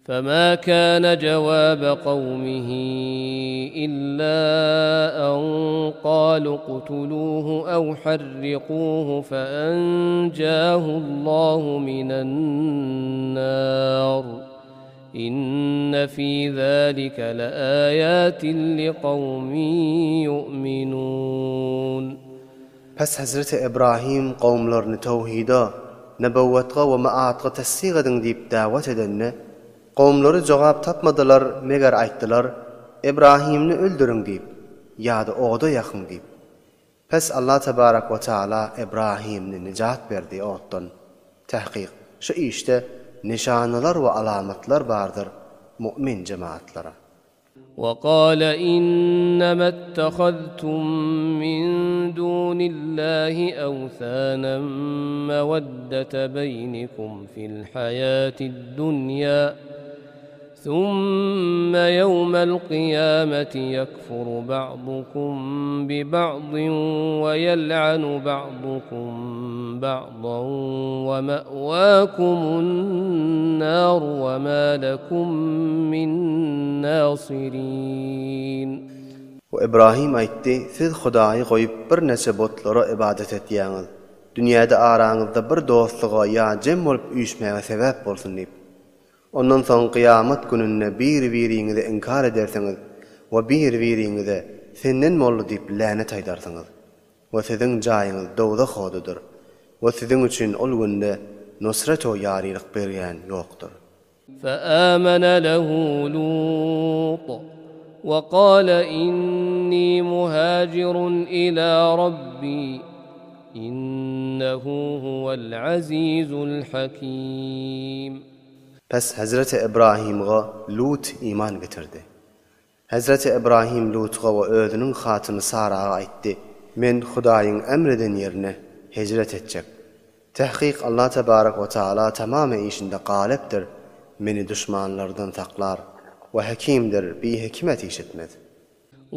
Fema kana jawaba kawmihi illa en kalu kutuluhu ew harrikuhu fe enjahu Allahu minen nar. Inne fi zalike le ayatin li kawmin yu'minun. Pes Hezreti Ibrahim kowumlaryny towhida, nübüwwetga we maatga tesdik ediň diýip dawet edende, kowumlary jogap tapmadylar, meger aýtdylar, Ibrahimni öldüriň diýip, ýa-da oda ýakyň diýip. Pes Allah tebarek we teala Ibrahimni nijat berdi otdan. Tahkyk, şu işde nyşanalar we alamatlar bardyr mu'min jemaatlara. وقال إنما اتخذتم من دون الله أوثانا مودة بينكم في الحياة الدنيا ثم يوم القيامة يكفر بعضكم ببعض ويلعن بعضكم بعضا ومأواكم النار وما لكم من ناصرين. We Ibrahim aýtdy, Siz Hudaýy goýup birnäçe butlara ybadat etýäňiz. Dünýäde araňyzda bir dostluga ýa jem bolup üýşmäge sebäp bolsun diýip. Ondan soň kyýamat gününde bir-biriňizi inkar edersiňiz we bir-biriňize, Senden boldy diýip länet aýdarsyňyz. We siziň jaýyňyz dowzah odudyr. We siziň üçin ol günde nusret-u ýarylyk berýän ýokdur. فآمن له لوط وقال إني مهاجر إلى ربي إنه هو العزيز الحكيم. Pes Hezreti Ibrahimga Lut iman getirdi. Hezreti Ibrahim Lutga we özüniň hatyny Saraga aýtdy, Men Hudaýyň emr eden ýerine hejret etjek. Tahkyk Allah tebarek we taala tamamy işinde galypdyr, meni duşmanlardan saklar we hekimdir, bihikmet iş etmez.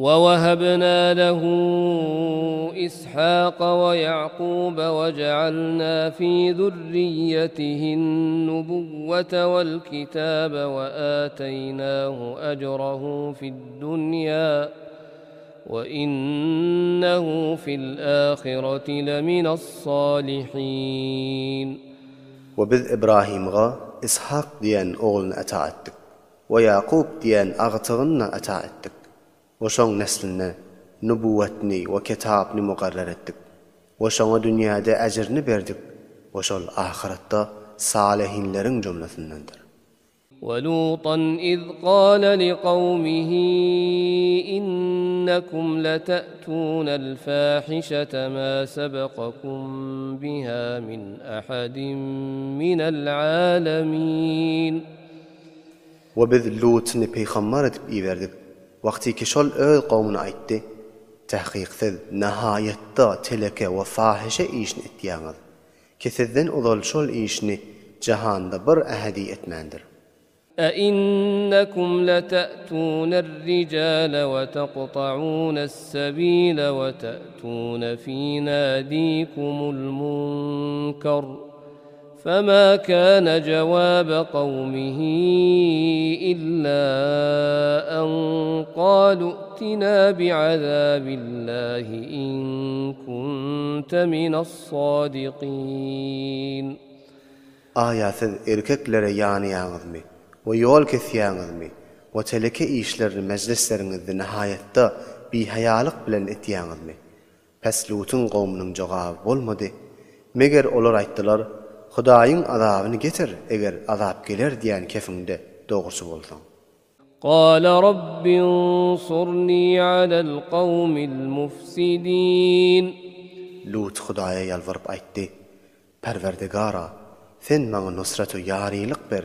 ووهبنا له إسحاق ويعقوب وجعلنا في ذريته النبوة والكتاب وآتيناه أجره في الدنيا وإنه في الآخرة لمن الصالحين. We biz Ibrahimga Ishak diýen ogluny ata etdik. We Ýakup diýen agtygyny ata etdik. We şoň nesline nubuwwetni we kitapny mukarrer etdik. We şoňa dünýäde ejrini berdik we şol ahyretde salyhinleriň jumlasyndandyr. ولوطا إذ قال لقومه إنكم لتأتون الفاحشة ما سبقكم بها من أحد من العالمين. We biz Lutny pygambar edip iberdik. Wagtyky şol öz kowmuna aýtdy, Tahkyk siz nahaýatda teleke we fahyşa işini etýäňiz. Ki sizden ozal şol işini jahanda bir ähedi etmändir. أئنكم لتأتون الرجال وتقطعون السبيل وتأتون في ناديكم المنكر فما كان جواب قومه إلا أن قالوا ائتنا بعذاب الله إن كنت من الصادقين. Aýa siz erkeklere ýanaýaňyzmy we ýol kesýäňizmi we teleke işlerini mejlisleriňizde nihaýatda bihaýalyk bilen etýäňizmi? Pes Lutuň kowmunyň jogaby bolmady. Meger olar aýtdylar, Hudaýyň azabyny getir, eger azap geler diýen kefiňde dogruçy bolsaň. قال رب انصرني على القوم المفسدين. Lut Hudaýa ýalbaryp aýtdy, Perwerdigara, Sen maňa nusrat-u ýarylyk ber.